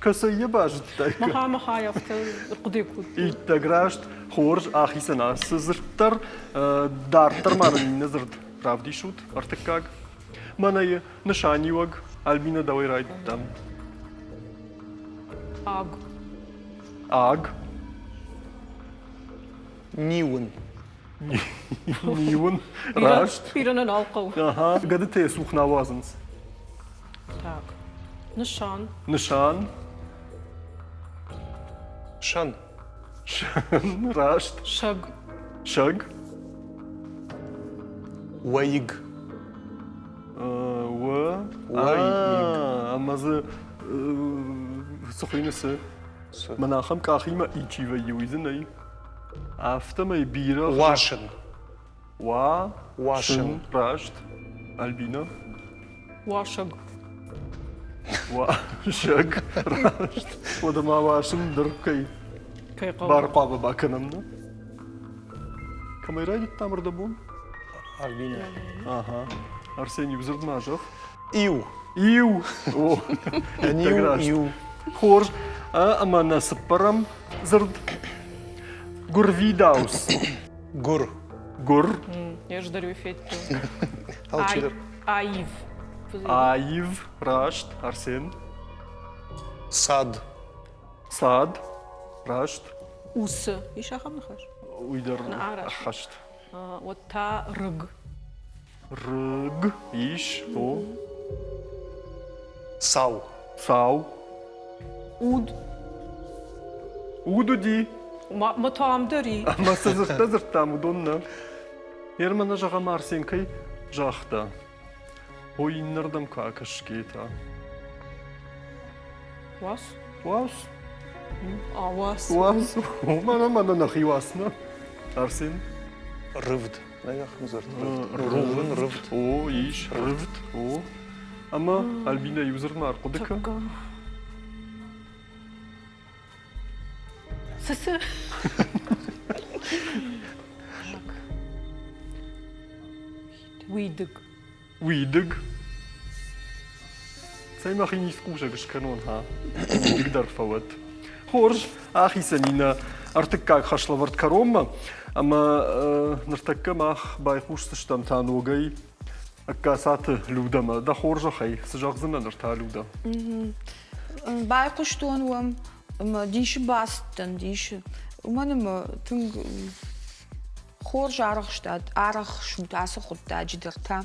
Кӕцӕй йӕ базыдтай? Махӕ махӕй афтӕ ӕрхъуыды кодтой. Иттӕг раст, хорз ахицӕн ацы дзырд дӕр. Дарддӕр ма нын иннӕ дзырд равдисут, ӕртыккаг. Мӕнӕ нысаниуӕг Альбина дӕуӕй райдыдтам. Аг. Аг. Ниуын. Ниуын. Раст. Бирӕ нӕ нал хъӕуы. Ага, гӕдытӕ цух нал уадзынц. Так. Нысан. Нысан. Сӕн. Сӕн. Раст. Сӕг. Сӕг. Уӕйыг. Уӕ. Уӕйыг. Ӕмӕ дзы цы хуыйны цы? Мӕн ахӕм къахимӕ ичи вӕййы, уый дзы нӕй. Афтӕмӕй бирӕ... Уасын. Уа? Уасын. Раст. Альбина? Уасӕг. Уасӕг. Раст. Уӕдӕ ма уасын дӕр кӕй Кӕй хъӕуы? бар хъуамӕ бакӕнӕм, нӕ? Кӕмӕй райдыдтам ӕрдӕбон? Альбина. Ага. Арсен, иу дзырд ма зӕгъ. Иу. Иу. О, иттӕг раст. Иу. Хорз. Ӕмӕ нӕ цыппӕрӕм дзырд. Гуырвидауц. Гуыр. Гуыр. Ӕз дӕр уый федтон. Алчидӕр. Аив. Аив, раст, Арсен. Цад. Цад, раст. Усы. Ис ахӕм ныхас? Уый дӕр ӕххӕст. Уӕд та рыг. Рыг ис, о. Сау. Сау. Уд. Уд уыди. Ма та ам дӕр и. Ӕмӕ цы дзырдтӕ дзырдтам, уыдон нӕ. Герман нӕ зӕгъӕм Арсен кӕй загъта. Ой, иннӕрдӕм куы акӕсгӕ та. Уас? Уас. А, уас. Уас. Мӕнӕ мӕнӕ нӕхи уас нӕ. Арсен? Рывд. Нӕй ахӕм дзырд. Рувын, рывд. О, ис, рывд, о. Ӕмӕ Альбинӕ иу дзырд ма ӕрхъуыды кӕн. Цы цы? Уидыг. Уидыг. Цӕй мӕхи ницхъусӕг скӕнон, ха? Уидыг дӕр фӕуӕд. Хорз, ахицӕн и нӕ ӕртыккаг хӕслӕвӕрд кӕронмӕ, ӕмӕ ныртӕккӕ мах байхъусдзыстӕм та ногӕй Ӕгкацаты Людӕмӕ. Дӕ хорзӕхӕй, цы зӕгъдзынӕ ныр та, Людӕ? Байхъуыстон уӕм ӕмӕ дисы бацыдтӕн, дисы. Уымӕн ӕмӕ тынг хорз арӕхстад, арӕхсут ацы хъуыддаджы дӕр та.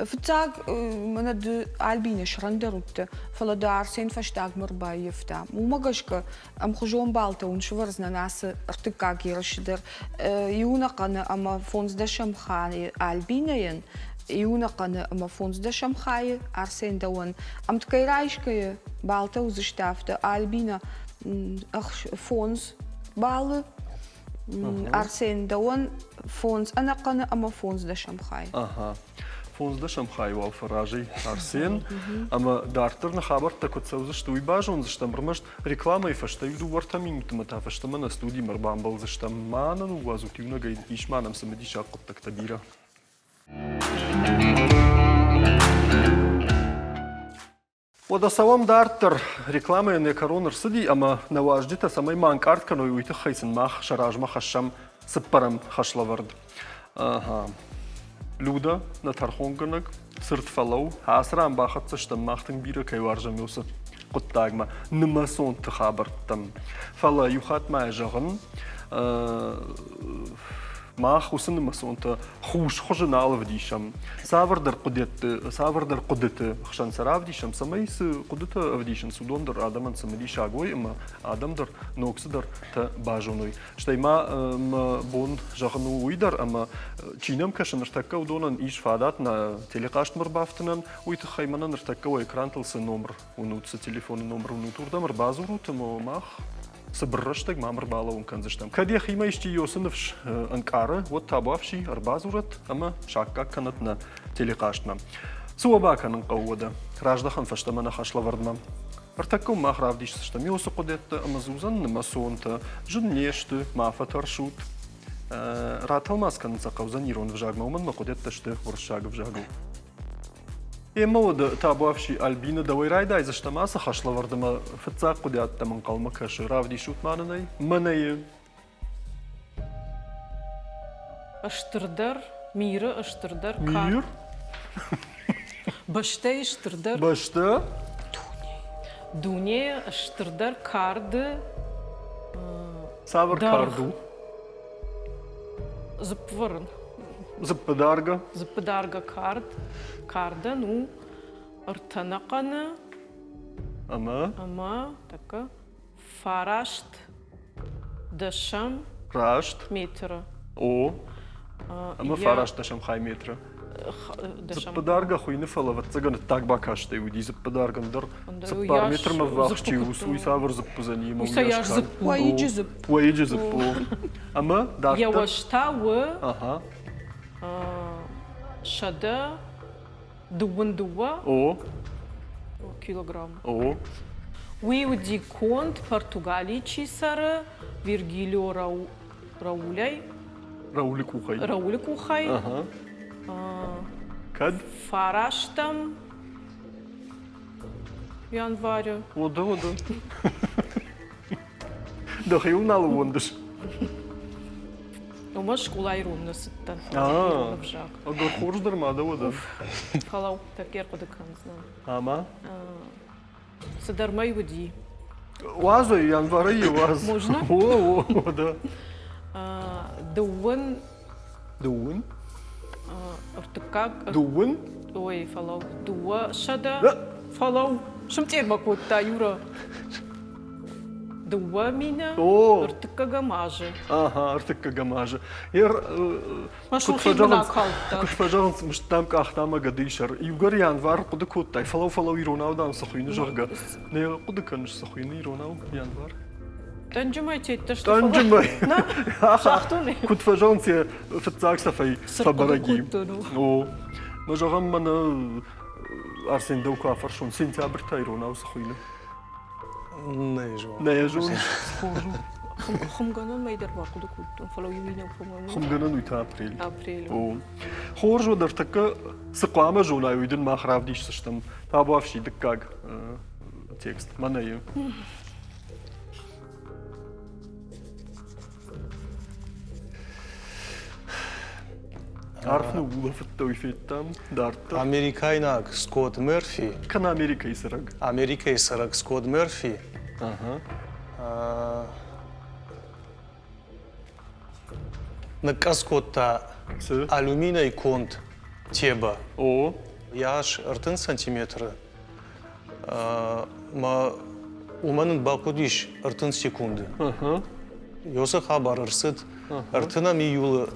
Фыццаг мӕнӕ ды Альбинӕ сӕрӕндӕр уыдтӕ, фӕлӕ дӕ Арсен фӕстагмӕ ӕрбаййӕфта. Уымӕ гӕсгӕ ӕмхуызон баллтӕ уын сӕвӕрдзынӕн ацы ӕртыккаг ерысы дӕр. Иунӕхъӕны ӕмӕ фондздӕсӕм хайы Альбинӕйӕн, иунӕхъӕны ӕмӕ фондздӕсӕм хайы Арсен дӕуӕн. Ӕмткӕй райсгӕйӕ баллтӕ уыдзысты афтӕ Альбинӕ фондз баллы, Арсен дӕуӕн фондз ӕнӕхъӕны ӕмӕ фондздӕсӕм хай. Ага. Фондздӕсӕм хай уал фӕразӕй Арсен. Ӕмӕ дарддӕр нӕ хабӕрттӕ куыд цӕудзысты, уый базондзыстӕм. Ӕрмӕст рекламӕйы фӕстӕ иу дыууӕ-ӕртӕ минутмӕ та фӕстӕмӕ нӕ студимӕ ӕрбамбӕлдзыстӕм. Ма нӕ ныууадзут иунӕгӕй, ис ма нӕм цымыдисаг хъуыддӕгтӕ бирӕ. Уӕдӕ цӕуӕм дарддӕр. Рекламӕйӕн йӕ кӕрон ӕрцыди ӕмӕ нӕ уазджытӕ цӕмӕй ма ӕнкъард кӕной, уый тыххӕй сын мах сӕ размӕ хӕссӕм цыппӕрӕм хӕслӕвӕрд. Ага. Люда, нӕ тӕрхонгӕнӕг, цырд фӕлӕуу, ацы ран бахӕццӕ стӕм, мах тынг бирӕ кӕй уарзӕм уыцы хъуыддагмӕ, нымӕцонты хабӕрттӕм. Фӕлӕ иу хатт ма йӕ зӕгъын, мах уыцы нымӕцонтӕ хус хуызы нал ӕвдисӕм. Цавӕрдӕр хъуыдыты, цавӕрдӕр хъуыдыты хсӕн сӕ равдисӕм, цӕмӕй цы хъуыдытӕ ӕвдисынц, уыдон дӕр адӕмӕн цымыдисаг уой ӕмӕ адӕм дӕр ног цыдӕртӕ базоной. Стӕй ма мӕ бон зӕгъын у уый дӕр, ӕмӕ чи нӕм кӕсы ныртӕккӕ, уыдонӕн ис фадат нӕ телехъазтмӕ ӕрбафтынӕн. Уый тыххӕй мӕнӕ ныртӕккӕ уӕ экрантыл цы номыр уынут, цы телефоны номыр уынут, уырдӕм ӕрбадзурут ӕмӕ мах цыбыр рӕстӕг мӕм ӕрбалӕууын кӕндзыстӕм. Кӕд йӕхимӕ исчи Йосы ныфс ӕнкъары, уӕд табуафси ӕрбадзурӕд ӕмӕ саккаг кӕнӕд нӕ телехъазтмӕ. Цы уӕ бакӕнын хъӕуы уӕдӕ? Раздӕхӕм фӕстӕмӕ нӕ хӕслӕвӕрдмӕ. Ӕртӕккӕ мах равдисдзыстӕм Йосы хъуыдӕттӕ ӕмӕ дзы уыдзӕн нымӕцонтӕ. Зын не сты, ма фӕтӕрсут. Ратӕлмац кӕнын сӕ хъӕудзӕн ирон ӕвзагмӕ, уымӕн мӕ хъуыдӕттӕ сты уырыссаг ӕвзагыл. Эммӕ уӕд табуафси Альбина дӕуӕй райдайдзыстӕм ацы хӕслӕвӕрд ӕмӕ фыццаг хъуыдиӕдтӕм ӕнхъӕлмӕ кӕсы. Равдисут ма нын ӕй. Мӕнӕйы. Стырдӕр, миры стырдӕр Мир? Бӕстӕйы стырдӕр. Бӕстӕ? Дунейы стырдӕр карды. Цавӕр кард у? Дзыппвӕрын. Дзыппыдаргӕ? Дзыппыдаргӕ кард. Кардӕн у ӕртӕнӕхъӕны. Ӕмӕ? Ӕмӕ тӕккӕ фараст дӕсӕм Раст. метры. О. Ӕмӕ фараст дӕсӕм хай метры. Дзыппыдаргӕ хуыйны, фӕлӕ ӕвӕццӕгӕн ӕддаг бакастӕй уыди дзыппыдаргӕ ӕндӕр цыппар метрмӕ ввахс чи у, уый цавӕр дзыпп уыдзӕни ӕмӕ уыйас дзыпп. Уӕйыджы дзыпп. Уӕйыджы дзыпп, о. Ӕмӕ дарддӕр? Йӕ уӕз та у 122 О. килограмм. О. Уый уыди конд Португалийы чи цӕры, Виргилио Раулӕй. Раулы къухӕй. Раулы къухӕй. Ага. Кӕд? Фарастӕм январы. Уыды, уыды. Дӕхиуыл нал ууӕндыс? Уымӕ скъолайы ирон нӕ цыдтӕн. Ирон ӕвзаг. Ӕгӕр хорз дӕр ма дӕ уӕдӕ. Фӕлӕуу, тӕккӕ ӕрхъуыды кӕндзынӕн. Ӕмӕ? Цыдӕр мӕй уыди. Уадз ӕй, январӕй уадз. Можно? О, о, да. Дыууын. Дыууын? Ӕртыккаг. Дыууын? Ой, фӕлӕуу. 200. Фӕлӕуу. Сымтъермӕ кодта Юра. 2000. Ӕртыккӕгӕм азы. Ага, ӕртыккӕгӕм азы. Ер Куыд фӕзӕгъынц, мыстдам къахта ӕмӕ гӕдыйы сӕр. Иугӕр январ хъуыды кодтай, фӕлӕу, фӕлӕу иронау дам цы хуыйны, зӕгъгӕ. Нӕ хъуыды кӕныс, цы хуыйны иронау январ? Тъӕнджымӕй теттӕ сты. Тъӕнджымӕй. Куыд фӕзӕгъынц, йӕ фыццаг цӕфӕй фӕбӕрӕг и. О, мӕ зӕгъӕм, мӕнӕ Арсен дӕу куы афӕрсон, сентябрь та иронау цы хуыйны? Нӕ зонын. Нӕ зоныс? Хорз у. Хуымгӕнӕн мӕй дӕр бахъуыды кодтон, фӕлӕ иу иннӕ хуымгӕнӕн. Хуымгӕнӕн уый та апрель. Апрель. О. Хорз уӕд ӕртӕккӕ цы хъуамӕ зонай, уый дын мах равдисдзыстӕм. Табуафси дыккаг текст мӕнӕйы. Арф ныуулӕфыдтӕ уый федтам дарддӕр. Америкайнаг Скотт Мерфи. Кӕнӕ Америкӕйы цӕрӕг. Америкӕйы цӕрӕг Скотт Мерфи. Ныкъкъӕдз кодта алюминӕй конд тебӕ. О. Йас 30 сантиметры. Мӕ уымӕн ын бахъуыдис 30 секунды. Ёсы хабар ӕрцыд ӕртынӕм июлы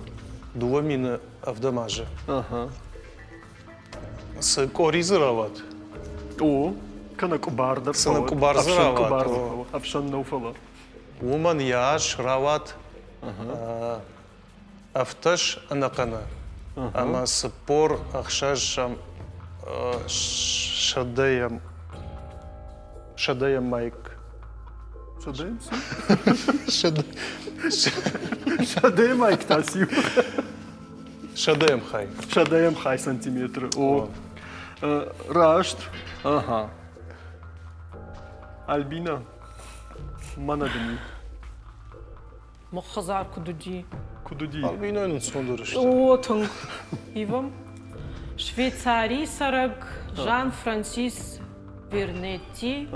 2007 азы. Цы къори дзы рауад? О, кӕнӕ къуыбар дӕр Цы къуыбар дзы рауад? Ӕфсӕн нӕу, фӕлӕ. Уымӕн йӕ ас рауад ӕвддӕс ӕнӕхъӕны ӕмӕ 46 сӕдӕйӕм сӕдӕйӕм майк. Сӕдӕйӕм цы? Сӕдӕйӕм майк та циу? Сӕдӕйӕм хай. Сӕдӕйӕм хай сантиметры. О, раст. Ага. Альбина, мӕнӕ дын и. Мах хӕдзар куыд уыди? Куыд уыди? Альбинӕ нын цондӕр сты. О, тынг. Ивӕм. Швейцарийы цӕрӕг Жан-Франсис Вернетти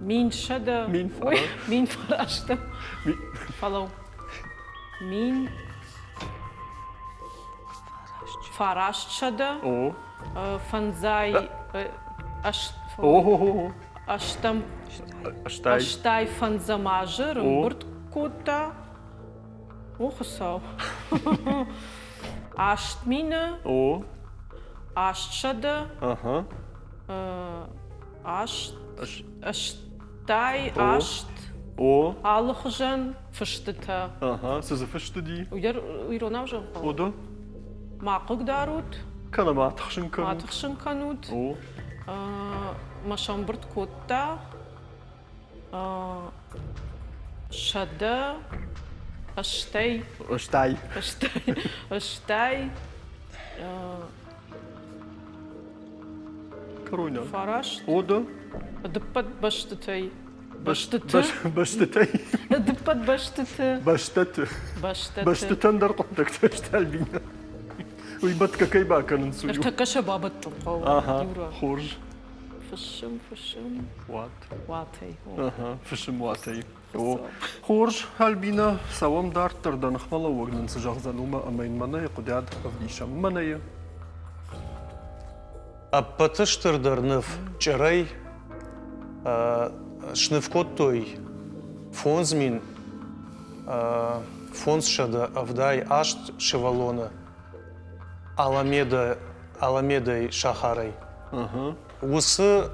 1100 мин фарастӕм. Фӕлӕуу. 1900 фӕндзай ӕстӕм ӕстай фӕндзӕм азы рымбырд кодта. О, Хуыцау. 8000 800 аст ӕстай аст алыхуызӕн фыстытӕ. Ага, цы дзы фыст уыди? Уый дӕр иронау зӕгъын Ода? Ма хъыгдарут. Кӕнӕ ма тыхсын кӕнут. Ма тыхсын кӕнут. Мӕ сӕмбырд кодта 180. Ӕстай. Ӕстай. Кӕройнаг. Фараст. Ода? Дыппӕт бӕстытӕй. Бӕстыты. Бӕстытӕй. Дыппӕт бӕстыты. Бӕстӕты. Бӕстӕты. Бӕстытӕн дӕр хъуыддӕгтӕ сты, Альбина. Уый бӕтгӕ кӕй бакӕнынц, уый. Ӕртӕккӕ сӕ бабӕттын хъӕуы. Ага, хорз. Фысым, фысым. Уат. Уатӕй. Ага, фысым уатӕй. О, хорз, Альбина, цӕуӕм дарддӕр, дӕ ныхмӕлӕууӕг нын цы зӕгъдзӕн, уымӕ ӕмӕ йын мӕнӕйы хъуыдиад ӕвдисӕм. Мӕнӕйы. Ӕппӕты стырдӕр ныв чъырӕй сныв кодтой 5578 сывӕллоны Аламеда, Аламедайы сахарӕй. Уыцы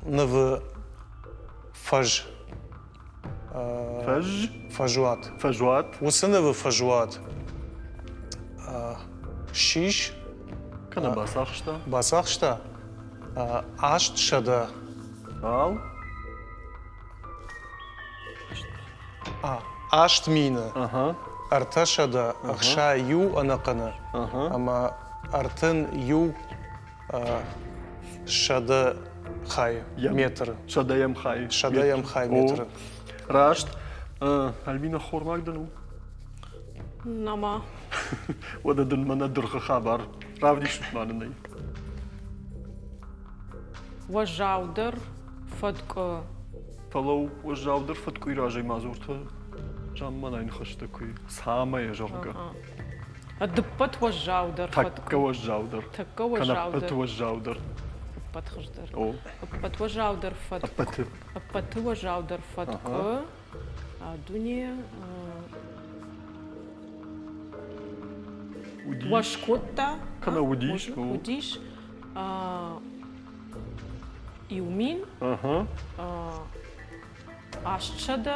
нывы фӕз Фӕз? Фӕзуат. Фӕзуат. Уыцы нывы фӕзуат ссис. Кӕнӕ бацахста? Бацахста 800. Ал? 8000. 361 ӕнӕхъӕны ӕмӕ. 31 100 хайы метры. Сӕдӕйӕм хайы. Сӕдӕйӕм хай метры. Раст. Альбина хормаг дын у? Нама. Уӕдӕ дын мӕнӕ дыргъы хабар. Равдисут ма нын ӕй. Уӕззаудӕр фӕткъуы. Фӕлӕуу, уӕззаудӕр фӕткъуыйы разӕй ма дзуртӕ замманай ныхӕстӕ куы цӕмӕй, зӕгъгӕ. Ӕдыппӕт уӕззаудӕр Тӕккӕ уӕззаудӕр. Тӕккӕ уӕззаудӕр. Ӕппӕт уӕззаудӕр. Ӕппӕт хуыздӕр. О. Ӕппӕт уӕззаудӕр фӕткъуы. Ӕппӕты. Ӕппӕты уӕззаудӕр фӕткъуы. Дуне уӕз кодта. Кӕнӕ уыдис. Уыдис. Иу мин. 800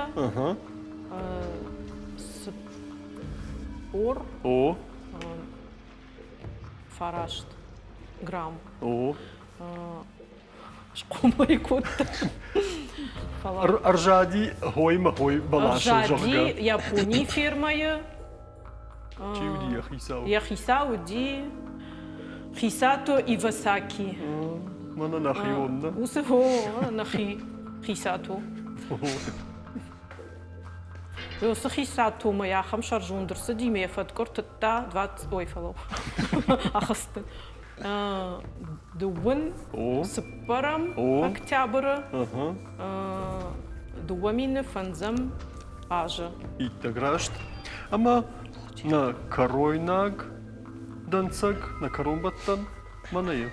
40 О. фараст грамм. О. Схъомыл кодта. Ӕрзади хоймӕ хой бӕласыл, зӕгъгӕ. Ӕрзади Японийы фермӕйы. Чи уыди йӕ хицау? Йӕ хицау уыди Хисато Ивасаки. Мӕнӕ нӕхион нӕ? Уыцы хо, нӕхи Хисато. Уыцы Хисатомӕ ахӕм сӕрзонд ӕрцыди, мӕ йӕ фӕткъуыр тыдта, 20, ой, фӕлӕуу, ахызтӕн. Дыууын цыппӕрӕм октябры 2000 фӕндзӕм азы. Иттӕг раст. Ӕмӕ нӕ кӕройнаг дӕнцӕг, нӕ кӕронбӕттӕн мӕнӕ и.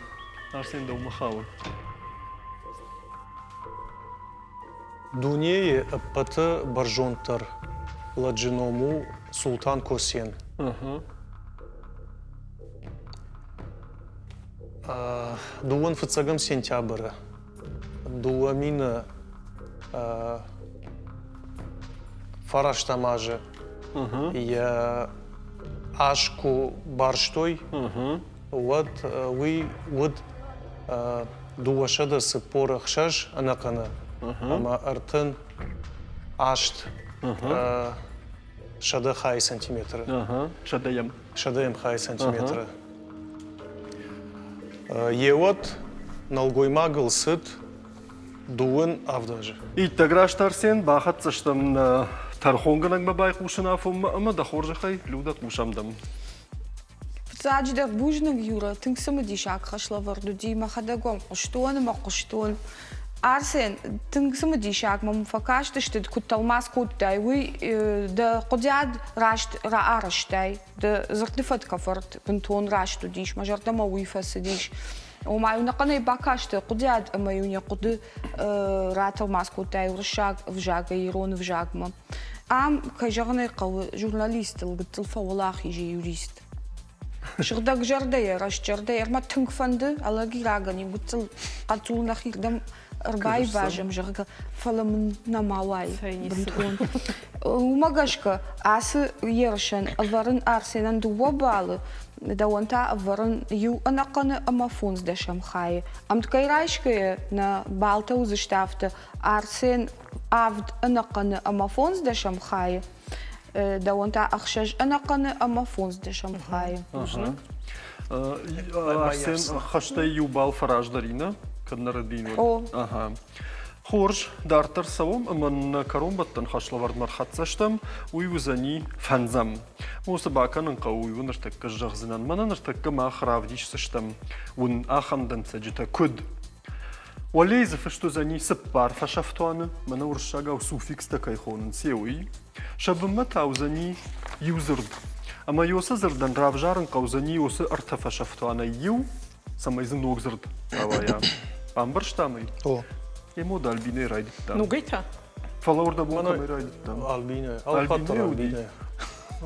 Арсен дӕумӕ хауы. Дунейы ӕппӕты бӕрзонддӕр лӕджы ном у Султан Косен. Дыууын фыццӕгӕм сентябры 2000 фарӕстӕм азы йӕ аз куы барстой, уӕд уый уыд 246 ӕнӕхъӕны ӕмӕ 38 сӕдӕ хайы сантиметры. Сӕдӕйӕм. Сӕдӕйӕм хайы сантиметры. Йеуӕд нӕлгоймагыл цыд дыууын авд азы. Иттӕг раст, Арсен, бахӕццӕ стӕм нӕ тӕрхонгӕнӕгмӕ байхъусын афонмӕ ӕмӕ дӕ хорзӕхӕй, Людӕ, хъусӕм дӕм. Фыццаджыдӕр бузныг, Юра, тынг цымыдисаг хӕслӕвӕрд уыди, мӕхӕдӕг уӕм хъуыстон ӕмӕ хъуыстон. Арсен, тынг цымыдисаг мӕм фӕкастысты, куыд тӕлмац кодтай, уый дӕ хъуыдиад раст раарӕзтай, дӕ дзырдты фӕткӕвӕрд бынтон раст уыдис, мӕ зӕрдӕмӕ уый фӕцыдис. Ома-иу ӕнӕхъӕнӕй бакасты хъуыдиад ӕмӕ-иу йӕ хъуыды ратӕлмац кодтай уырыссаг ӕвзагӕй ирон ӕвзагмӕ. Ам, кӕй зӕгъын ӕй хъӕуы, журналистыл гыццыл фӕуӕлахиз и юрист. Сыгъдӕгзӕрдӕйӕ, рӕстзӕрдӕйӕ ӕрмӕ тынг фӕнды, ӕлӕгирагӕн иу гыццыл хъӕццул нӕхирдӕм ӕрбайвазӕм, зӕгъгӕ, фӕлӕ мын нӕма уайы бынтон. Уымӕ гӕсгӕ ацы ерысӕн ӕвӕрын Арсенӕн дыууӕ баллы, дӕуӕн та ӕвӕрын иу ӕнӕхъӕны ӕмӕ фондздӕсӕм хайы. Ӕмткӕй райсгӕйӕ нӕ балтӕ уыдзысты афтӕ Арсен авд ӕнӕхъӕны ӕмӕ фондздӕсӕм хайы, дӕуӕн та ӕхсӕз ӕнӕхъӕны ӕмӕ фондздӕсӕм хайы. Арсен хӕстӕй иу бал фӕраздӕр и, нӕ? Кӕд нӕ рӕдийын уӕд. Ага. Хорз, дарддӕр цӕуӕм ӕмӕ нӕ кӕронбӕттӕн хӕслӕвӕрдмӕ ӕрхӕццӕ стӕм, уый уыдзӕни фӕндзӕм. Цы бакӕнын хъӕуы, уый уын ныртӕккӕ зӕгъдзынӕн. Мӕнӕ ныртӕккӕ мах равдисдзыстӕм уын ахӕм дӕнцӕджытӕ, куыд Уӕлейы дзы фыст уыдзӕни цыппар фӕсӕфтуаны, мӕнӕ уырыссагау суффикстӕ кӕй хонынц, уый. Сӕ бынмӕ та уыдзӕни иу дзырд. Ӕмӕ уыцы дзырдӕн равзарын хъӕудзӕни уыцы ӕртӕ фӕсӕфтуанӕй иу, цӕмӕй дзы ног дзырд рауайа. Бамбӕрстам ӕй? О. Емо да Альбинӕй райдыдтам. Ногӕй та? Фӕлӕ уырдӕм кӕмӕй райдыдтам? Альбинӕ. Алхатт Альбинӕ. А,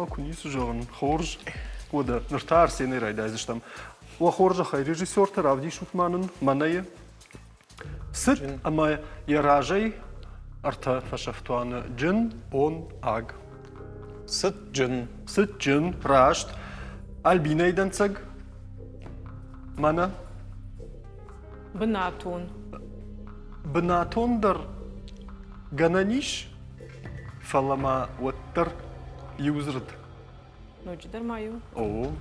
куы ницы зӕгъын. Хорз. Уӕдӕ, ныр та Арсенӕй райдайдзыстӕм. Уӕ хорзӕхӕй, режиссертӕ равдисут ма нын мӕнӕйы цыт ӕмӕ йӕ разӕй ӕртӕ фӕсӕфтуаны джын, он, аг. Цытджын. Цытджын, раст. Альбинӕйы дӕнцӕг. Мӕнӕ. Бынатон. Бынатон дӕр гӕнӕн ис, фӕлӕ ма уӕддӕр иу дзырд Ноджыдӕр ма иу. О.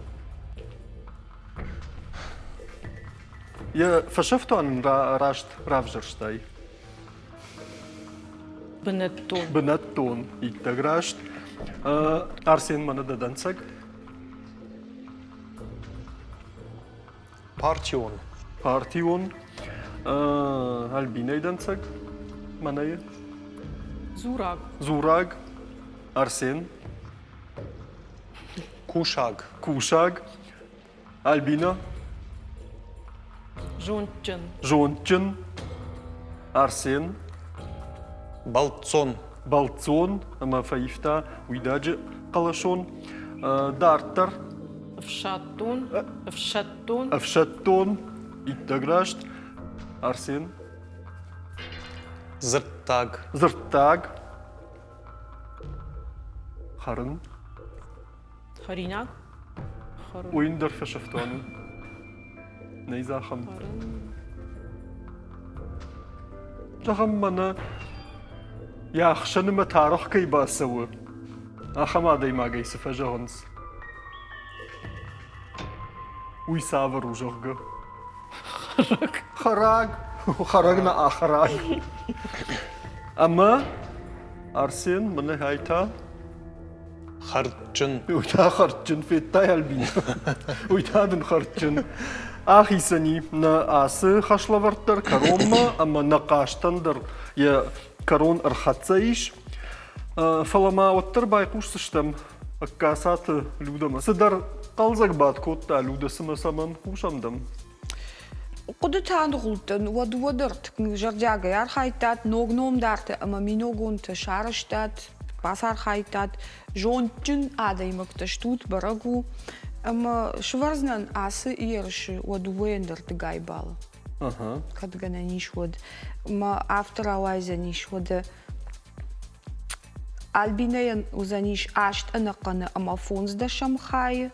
Йӕ фӕсӕфтуан ын раст равзӕрстай? Бынӕттон. Бынӕттон, иттӕг раст. Арсен, мӕнӕ дӕ дӕнцӕг. Партион. Партион. Альбинӕйы дӕнцӕг. Мӕнӕйы. Дзураг. Дзураг. Арсен. Кусаг. Кусаг. Альбина. Зондджын. Зондджын. Арсен. Бӕлццон. Бӕлццон ӕмӕ фӕивта уидаджы хъӕлӕсон. Дарддӕр. Ӕфсӕддон. Ӕфсӕддон. Ӕфсӕддон. Иттӕг раст. Арсен. Дзырдтаг. Дзырдтаг. Хӕрын. Хӕринаг. Уый ӕндӕр фӕсӕфтуан у. Нӕй дзы ахӕм. Зӕгъӕм, мӕнӕ йӕ ӕхсӕны мӕ тарых кӕй бацӕуы, ахӕм адӕймагӕй цы фӕзӕгъынц? Уый цавӕр у, зӕгъгӕ? Хӕрӕг. Хӕрӕг. Хӕрӕг нӕ ахӕрӕг. Ӕмӕ Арсен, мӕнӕ ай та Хӕрдджын. Уый та хӕрдджын федтай, Альбина? Уый та дын хӕрдджын. Ахицӕни нӕ ацы хӕслӕвӕрд дӕр кӕронмӕ ӕмӕ нӕ хъазтӕн дӕр йӕ кӕрон ӕрхӕццӕ ис. Фӕлӕ ма уӕддӕр байхъусдзыстӕм Ӕгкацаты Людӕмӕ. Цыдӕр хъӕлдзӕг бадт кодта Людӕ, цымӕ цӕмӕн хъусӕм дӕм? Хъуыдытӕ аныгъуылдтӕн, уӕд уӕддӕр зӕрдиагӕй архайдтат, ног номдартӕ ӕмӕ миногонтӕ сарӕзтат, бацархайдтат, зондджын адӕймӕгтӕ стут, бӕрӕг у. Ӕмӕ сывӕрдзынӕн ацы ерысы уӕ дыууӕйӕн дӕр дыгай баллы. Кӕд гӕнӕн ис, уӕд. Мӕ афтӕ рауайдзӕнис, уӕдӕ Альбинӕйӕн уыдзӕнис аст ӕнӕхъӕны ӕмӕ фондздӕсӕм хайы.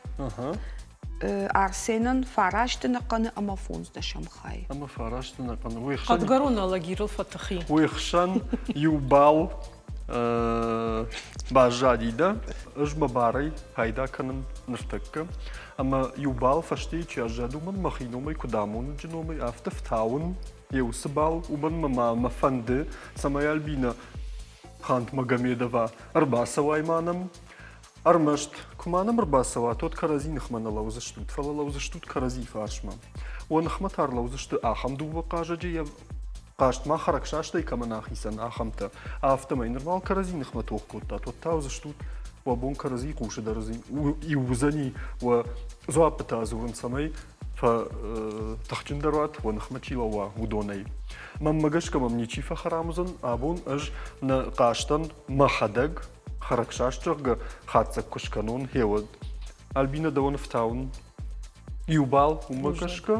Арсенӕн фараст ӕнӕхъӕны ӕмӕ фондздӕсӕм хайы. Ӕмӕ фараст ӕнӕхъӕны. Уый хсӕн Хъӕдгӕрон Алагирыл фӕтыхи. Уый хсӕн иу бал баззади дӕ. Ӕз мӕ барӕй пайда кӕнын ныртӕккӕ. Ӕмӕ иу бал фӕстейы чи аззад, уымӕн мӕхи номӕй куыд амонӕджы номӕй, афтӕ фтауын йӕ уыцы бал, уымӕн мӕ ма мӕ фӕнды, цӕмӕй Альбинӕ Хант Магомедова ӕрбацӕуай ма нӕм. Ӕрмӕст, куы ма нӕм ӕрбацӕуат, уӕд кӕрӕдзи ныхмӕ нӕ лӕудзыстут, фӕлӕ лӕудзыстут кӕрӕдзи фарсмӕ. Уӕ ныхмӕ та ӕрлӕудзысты ахӕм дыууӕ хъазӕджы, йӕ хъазт ма хӕрӕгсастӕй кӕмӕн ахицӕн, ахӕмтӕ. Афтӕмӕй нырма кӕрӕдзи ныхмӕ тох кодтат, уӕд та уыдзыстут уӕ бон кӕрӕдзи хъусы дӕр иу уыдзӕни уӕ дзуаппытӕ дзурын, цӕмӕй фӕтыхджындӕр уат, уӕ ныхмӕ чи лӕууа, уыдонӕй. Мӕнмӕ гӕсгӕ мӕм ничи фӕхӕрам уыдзӕн, абон ӕз нӕ хъазтӕн мӕхӕдӕг хӕрӕгсаст, зӕгъгӕ, хатдзӕг куы скӕнон, гъеуӕд. Альбинӕ, дӕуӕн ӕфтауын иу бал, уымӕ гӕсгӕ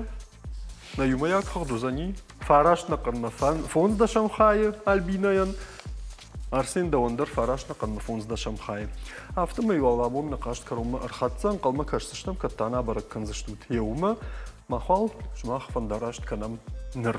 нӕ иумӕйаг хыгъд уыдзӕни фараст нӕхъӕнмӕ фондздӕсӕм хайы Альбинӕйӕн, Арсен дӕуӕн дӕр фараст нӕхъӕнмӕ фондздӕсӕм хайы. Афтӕмӕй уал абон нӕ хъазт кӕронмӕ ӕрхӕццӕ, ӕнхъӕлмӕ кӕсдзыстӕм, кӕд та нӕ абӕрӕг кӕндзыстут еумӕ. Мах уал сымах фӕндараст кӕнӕм ныр.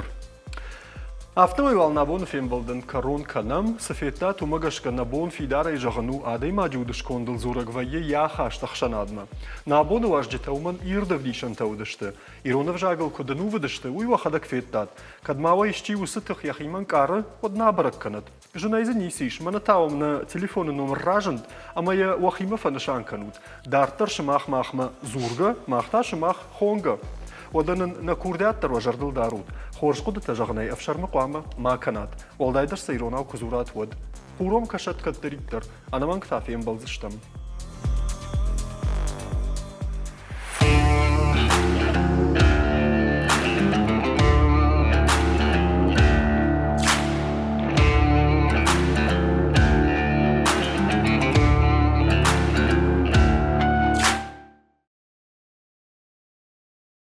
Афтӕмӕй уал нӕ абоны фембӕлдӕн кӕрон кӕнӕм. Цы федтат, уымӕ гӕсгӕ нӕ бон фидарӕй зӕгъын у, адӕймаджы удыскондыл дзурӕг вӕййы йӕ ахаст ӕхсӕнадмӕ. Нӕ абоны уазджытӕ уымӕн ирд ӕвдисӕнтӕ уыдысты. Ирон ӕвзагыл куыд ӕнувыд сты, уый уӕхӕдӕг федтат. Кӕд ма уӕ исчи уыцы тых йӕхимӕ нкъары, уӕд нӕ абӕрӕг кӕнӕд. Зынӕй дзы ницы ис, мӕнӕ та уӕм нӕ телефоны номыр разынд, ӕмӕ йӕ уӕхимӕ фӕнысан кӕнут. Дарддӕр сымах махмӕ дзургӕ, мах та сымах хонгӕ. Уӕдӕ нын нӕ курдиат дӕр уӕ зӕрдыл дарут. Хорз хъуыдытӕ зӕгъынӕй ӕфсӕрмы хъуамӕ ма кӕнат. Уӕлдайдӕр сӕ иронау куы дзурат, уӕд. Хуром кӕсӕд кӕддӕриддӕр, ӕнӕмӕнг та фембӕлдзыстӕм.